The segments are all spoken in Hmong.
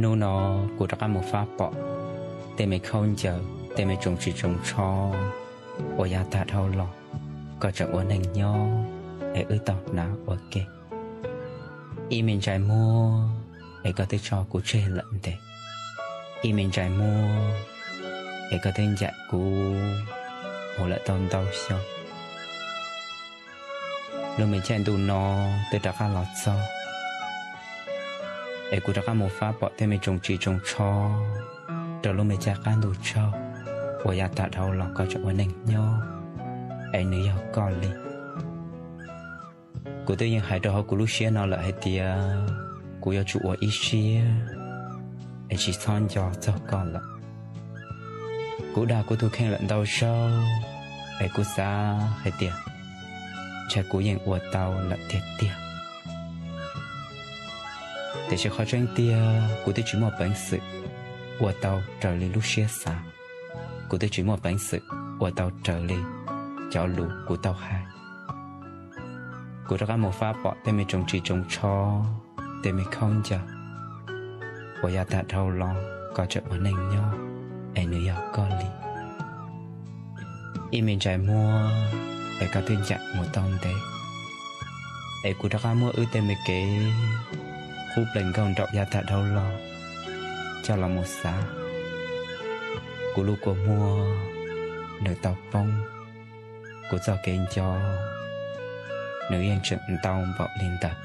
Hnub no kuv rov qab mus fab pom tej me khaub ncaws, tej me tsoos tsis tsoos tsho uas yav tag dhau los, koj tseem ua neej nyob es wb tau hnav ua ke. Ib me ntsais muag es koj twb tso kuv tseg lawm ntev. Ib me ntsais muag es koj twb ncaim kuv mus lawm tau ntau xyoo. Lub me caij ntuj no twb rov qab los txog, es kuv rov qab mus fab pom tej me tsoos tsis tsoos tsho rau lub me caij qab ntuj tsaug uas yav tag dhau los koj tseem ua neej nyob, es nws yog koj li. Kuv twb yeej hais rau hauv kuv lub siab no lawm hais tias kuv yuav tsum ua ib siab es tsis txhob nco txog koj lawm. Kuv dag kuv tus kheej lawm ntau zaug, es kuv xav hais tias ntshai kuv yeej ua tau lawm tiag tiag. Tiam sis qhov tseeb tiag kuv twb tsis muaj peev xwm ua tau raws li lub siab xav. Kuv twb tsis muaj peev xwm ua tau raws li cov lus kuv tau hais. Kuv rov qab mus fab pom tej me tsoos tsis tsoos tsho, tej me khaub ncaws uas yav tag dhau los koj tseem ua neej nyob, es nws yog koj li. Ib me ntsais muag es koj twb ncaim mus tau ntev, es kuv rov qab muab wb tej me kev qub plees nkauj nraum yav tag dhau los coj los mus xav. Kuv lub kua muag nws tau poob, kuv txoj kev nco nws yeej tseem ntau npaum li ntawd.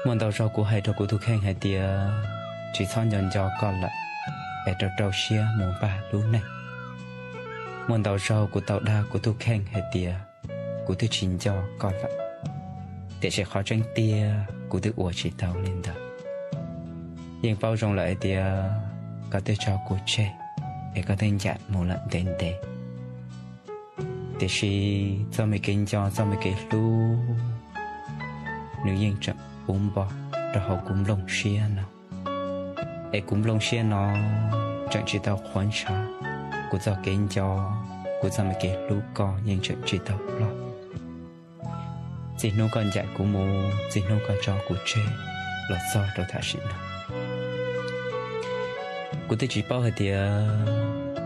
Muaj ntau zaug kuv hais rau kuv tus kheej hais tias tsis txhob nco nco koj lawm, es rau rau siab mus npaj lub neej. Muaj ntau zaug kuv tau dag kuv tus kheej hais tias kuv twb tsis nco koj lawm, tiam sis qhov tseeb tiag kuv twb ua tsis tau li ntawd. Yeej paub zoo lawm hais tias koj twb tso kuv tseg, es koj twb ncaim mus lawm ntev ntev. Tiam sis txoj me kev nco, txoj me kev hlub, nws yeej tseem puv npo rau hauv kuv nplooj siab no. Es kuv nplooj siab no tseem tsis tau qhuav ntshav, kuv txoj kev nco, kuv txoj me kev hlub koj yeej tseem tsis tau ploj. Txij hnub koj ncaim kuv mus, txij hnub koj tso kuv tseg los txog rau tam sim no, kuv twb tsis paub hais tias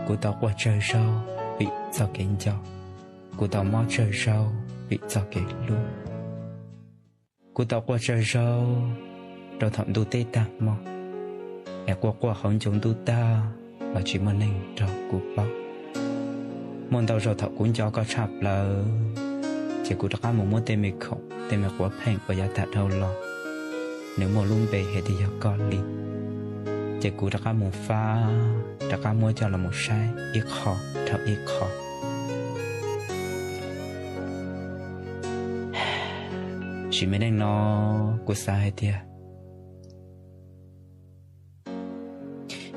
kuv tau quaj tsawg zaug vim txoj kev nco, kuv tau mob tsawg zaug vim txoj kev hlub. Kuv tau quaj tsawg zaug rau thaum ntuj teb tag hmo, es quaj quaj hauv ncoo ntuj tag los tsis muaj neeg nrog kuv paub. Muaj ntau zaug thaum kuv nco koj tshaj plaws, ces kuv rov qab mus muab tej me khoom, tej me quav pheej uas yav tag dhau los, nws muaj lub npe hais tias yog koj li, ces kuv rov qab mus fab, rov qab muab coj los mus saib ib qho dhau ib qho. Sim me neej no kuv xav hais tias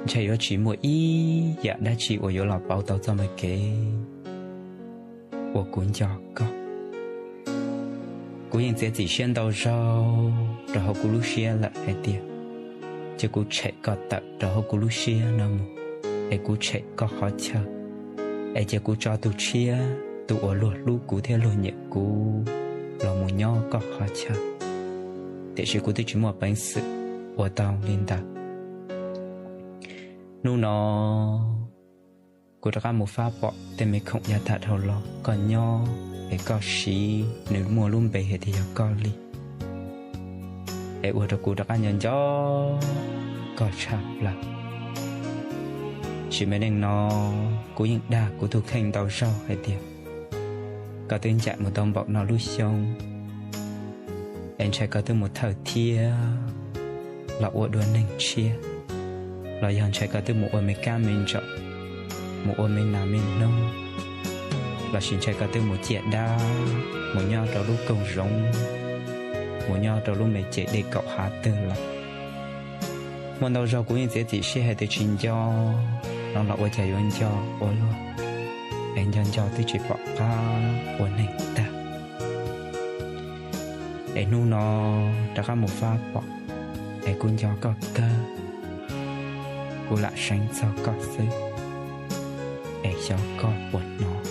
ntshai yuav tsis muaj ib yam dab tsi uas yuav los pauv tau txoj me kev uas kuv nco koj. Kuv yeej txiav txim siab ntau zaug rau hauv kuv lub siab lawm hais tias cia kuv tshem koj tawm rau hauv kuv lub siab no mus, es kuv tshem koj qhov chaw, es cia kuv tso tus tshiab, tus uas luag hlub kuv thiab luag nyiam kuv los mus nyob koj qhov chaw. Tiam sis kuv twb tsis muaj peev xwm ua tau li ntawd. Hnub no kuv rov qab mus fab pom tej me khoom yav tag dhau los koj nyob, es koj siv nws muaj lub npe hais tias yog koj li, es ua rau kuv rov qab nco nco koj tshaj plaws. Sim me neej no kuv yeej dag kuv tus kheej ntau zaug hais tias koj twb ncaim mus tau npaum no lub xyoo, es ntshai koj twb mus thawj thiab los ua dua neeg tshiab, los yog ntshai koj twb mus ua me kab me ntsaum, mus ua me nas me noog, lossis ntshai koj twb mus ciaj dab, mus nyob rau lub koog zoov, mus nyob rau lub me ces dej kaum hav twg lawm. Muaj ntau zaug kuv yeej txiav txim siab hais tias tsis nco, no los ua cas yuav nco ua luaj, es nco nco twb tsis pom qab ua neeg tag. Es hnub no rov qab mus fab pom, es kuv nco koj kawg, kuv lam seev txog koj xwb, es xyov koj puas hnov.